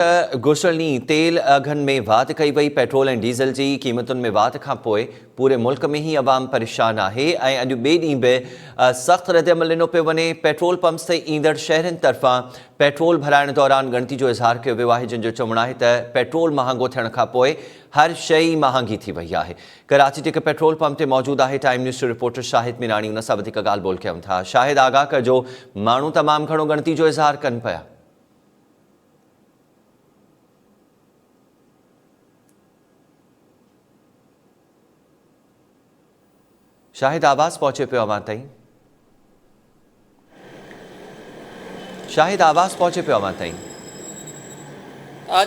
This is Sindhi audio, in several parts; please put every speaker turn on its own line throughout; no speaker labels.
ته گذريل ڏينهن تيل اگهن ۾ واڌ ڪئي وئي، پيٽرول ۽ ڊيزل جي قيمتن ۾ واڌ کانپوء پوري ملڪ ۾ ئي عوام پريشان آهي ۽ اڄ ٻئي ڏينهن به سخت ردعمل ڏنو پيو وڃي، پيٽرول پمپس تي ايندڙ شهرين طرفان پيٽرول ڀرائڻ دوران ڳڻتي جو اظهار ڪيو ويو آهي، جن جو چوڻ آهي ته پيٽرول مهانگو ٿيڻ کانپوء هر شيء ئي مهانگي ٿي وئي آهي. ڪراچي جي هڪ پيٽرول پمپ تي موجود آهي ٽائيم نيوز جو رپورٽر شاهد ميراڻي ان سان وڌيڪ ڳالهه ٻولهه ڪيون ٿا، شاهد آگاهه ڪجو ماڻهو تمام گهڻو ڳڻتي جو اظهار ڪن پيا. شاهد آواز پهچي پيو اوهان تائين شاهد آواز پهچي پيو اوهان تائين.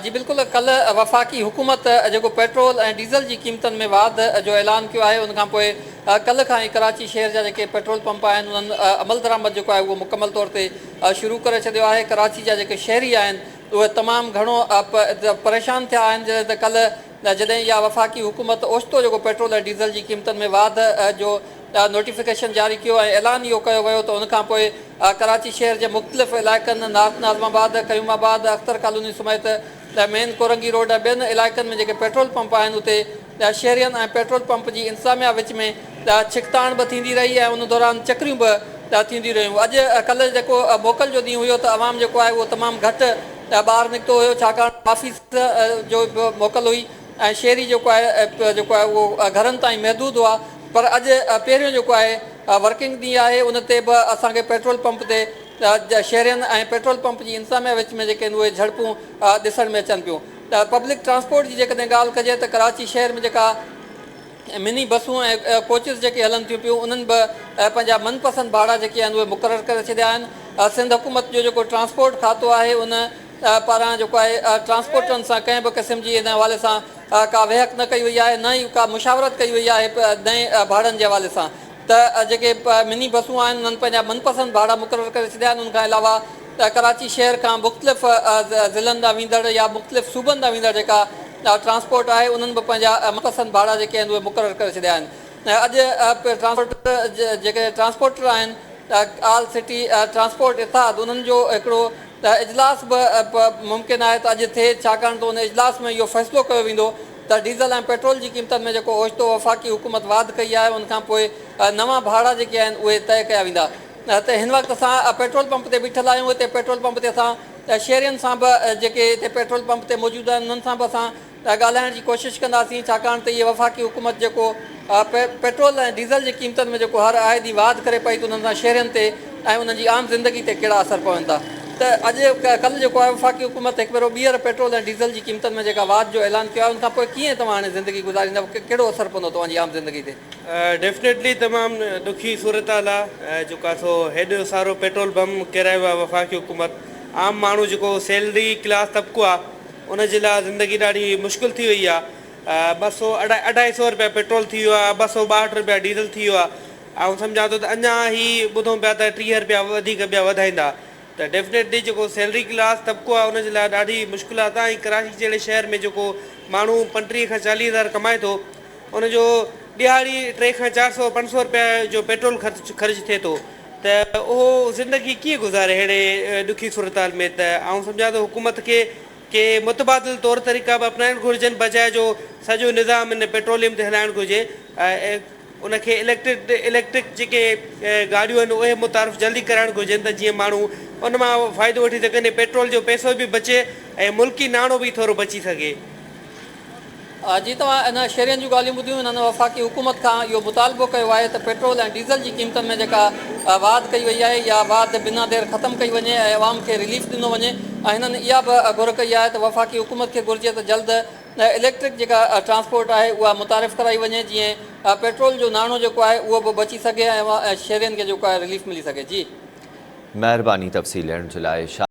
جي بلڪل ڪلهه وفاقي حڪومت جيڪو پيٽرول ۽ ڊيزل جي قيمتن ۾ واڌ جو اعلان ڪيو آهي ان کان پوء ڪلهه کان ئي ڪراچي شهر جا جيڪي پيٽرول پمپ آهن انهن عملدرآمد جيڪو آهي اهو مڪمل طور تي شروع ڪري ڇڏيو آهي ڪراچي جا جيڪي شهري آهن اهي تمام گهڻو پريشان ٿيا آهن جڏهن ته ڪلهه جڏهن اها وفاقي حڪومت اوچتو جيڪو پيٽرول ۽ ڊيزل جي قيمتن ۾ واڌ جو نوٽيفڪيشن جاري ڪيو ۽ اعلان اهو ڪيو ويو ته ان کان پوء ڪراچي شهر جي مختلف علائقن north Nazimabad, Qayyumabad, Akhtar colony سميت مين ڪورنگي روڊ ۽ ٻين علائقن ۾ جيڪي پيٽرول پمپ آهن اتي شهرين ۽ پيٽرول پمپ جي انتظاميا وچ ۾ ڇڪتاڻ به ٿيندي رهي ۽ ان دوران چڪريون به ٿينديون رهيون. اڄ ڪلهه جيڪو موڪل جو ڏينهن هيو ته عوام جيڪو آهي اهو تمام گهٽ ٻاهر نڪتو هيو ڇاڪاڻ آفيس جو به موڪل هئي ۽ شهري جيڪو آهي جيڪو آهي اهو گهرن تائين محدود هئا پر اڄ پهريون جيڪو آهي ورڪنگ ڏينهن آهي ان تي به اسان کي پيٽرول پمپ تي شهرين ۽ پيٽرول پمپ جي انتظاميا وچ ۾ جيڪي آهن اهي جهڙپون ڏسڻ ۾ اچن پيون. پبلڪ ٽرانسپورٽ جي جيڪڏهن ڳالهه ڪجي ته ڪراچي شهر ۾ جيڪا مني بسون ۽ ڪوچز جيڪي هلن ٿيون پيون انهن به پنهنجا من پسند ڀاڙا جيڪي آهن اهي مقرر ڪري ڇڏيا آهن. سنڌ حڪومت جو جيڪو ٽرانسپورٽ کاتو آهي ان پاران جيڪو آهي ٽرانسپورٽرن سان ڪنهن به قسم جي ان حوالي سان ڪا ويهڪ نه ڪئي وئي آهي نه ئي ڪا مشاورت ڪئي وئي آهي نئين ڀاڙن جي حوالي سان ته جيڪي مني بسون آهن انهن پنهنجا من پسند ڀاڙا مقرر ڪري ڇڏيا آهن ان کان علاوه ڪراچي شهر کان مختلف ضلعن ڏانهن ويندڙ يا مختلف صوبن ڏانهن ويندڙ جيڪا ٽرانسپورٽ آهي انهن به پنهنجا من پسند ڀاڙا جيڪي آهن اهي مقرر ڪري ڇڏيا آهن اڄ ٽرانسپورٽ جيڪي ٽرانسپورٽر آهن آل سٽي ٽرانسپورٽ اتحاد انهن جو هڪڙو اجلاس به ممڪن آهي ته اڄ ٿئي ڇاڪاڻ ته ان اجلاس ۾ اهو فيصلو ڪيو ويندو ته ڊيزل ۽ پيٽرول جي قيمتن ۾ جيڪو اوچتو وفاقي حڪومت واڌ ڪئي آهي ان کان پوء نوان ڀاڙا جيڪي آهن اهي طئي ڪيا ويندا ته هن وقت اسان پيٽرول پمپ تي بيٺل آهيون هتي پيٽرول پمپ تي اسان شهرين سان به جيڪي هتي پيٽرول پمپ تي موجود آهن انهن سان به اسان ڳالهائڻ جي ڪوشش ڪنداسين ڇاڪاڻ ته اهي وفاقي حڪومت جيڪو پيٽرول ۽ ڊيزل جي قيمتن ۾ جيڪو هر آئي ڏينهن واڌ ڪري پئي ته انهن سان شهرين تي ۽ انهن جي عام زندگي تي ڪهڙا اثر پون ٿا ته اڄ ڪلهه جيڪو آهي وفاقي حڪومت هڪ ڀيرو ٻيهر پيٽرول ۽ ڊيزل جي قيمتن ۾ جيڪا واڌ جو اعلان ڪيو آهي ان کان پوء ڪيئن توهان هاڻي زندگي گذاريندا ڪهڙو اثر پوندو توهان جي عام زندگي تي؟
ڊيفنيٽلي تمام ڏکي صورتحال آ جيڪو آ سو هيڏو سارو پيٽرول بم ڪيرايو آ وفاقي حڪومت عام ماڻهو جيڪو سيلري ڪلاس طبقو آ ان جي لاء زندگي ڏاڍي مشڪل ٿي وئي آ 200 اڍائي سو رپيا پيٽرول ٿي ويو آ 262 رپيا ڊيزل ٿي ويو آ آئون سمجهان ٿو ته اڃا هي ٻڌون پيا ته 30 رپيا وڌيڪ ٻيا وڌائيندا ته ڊيفنيٽلي جيڪو سيلري ڪلاس طبقو آ ان جي لاء ڏاڍي مشڪلات آ ۽ ڪراچي جهڙي شهر ۾ جيڪو ماڻهو 35 کان 40 هزار ڪمائي ٿو ان جو ڏهاڙي ٽي کان 400 500 رپيا جو پيٽرول خرچ خرچ ٿئي ٿو ته اهو زندگي ڪيئن گذاري اهڙي ڏکي صورتحال ۾ ته آئون سمجهان ٿو حڪومت کي ڪي متبادل طور طريقا به اپنائڻ گهرجن بجاء جو سڄو نظام ان پيٽروليم تي هلائڻ گهرجي ۽ ان کي اليڪٽرڪ اليڪٽرڪ جيڪي گاڏيون آهن اهي متعارف جلدي ڪرائڻ گهرجن ته جيئن ماڻهو ان مان فائدو وٺي سگهن ۽ پيٽرول جو پئسو به بچي ۽ ملڪي ناڻو به ٿورو بچي سگهي.
جي توهان انهن شهرين جون ڳالهيون ٻڌيون انهن وفاقي حڪومت کان اهو مطالبو ڪيو آهي ته پيٽرول ۽ ڊيزل جي قيمتن ۾ جيڪا واڌ ڪئي وئي آهي اها واڌ بنا دير ختم ڪئي وڃي ۽ عوام کي رليف ڏنو وڃي ۽ هنن اها به گهر ڪئي آهي ته وفاقي حڪومت کي گهرجي ته جلد اليڪٽرڪ جيڪا ٽرانسپورٽ آهي اها متعارف ڪرائي وڃي جيئن پيٽرول جو ناڻو جيڪو آهي اهو به بچي سگهي ۽ شهرين کي جيڪو آهي رليف ملي سگهي جي.
مهرباني تفصيل ڏيڻ جي لاء.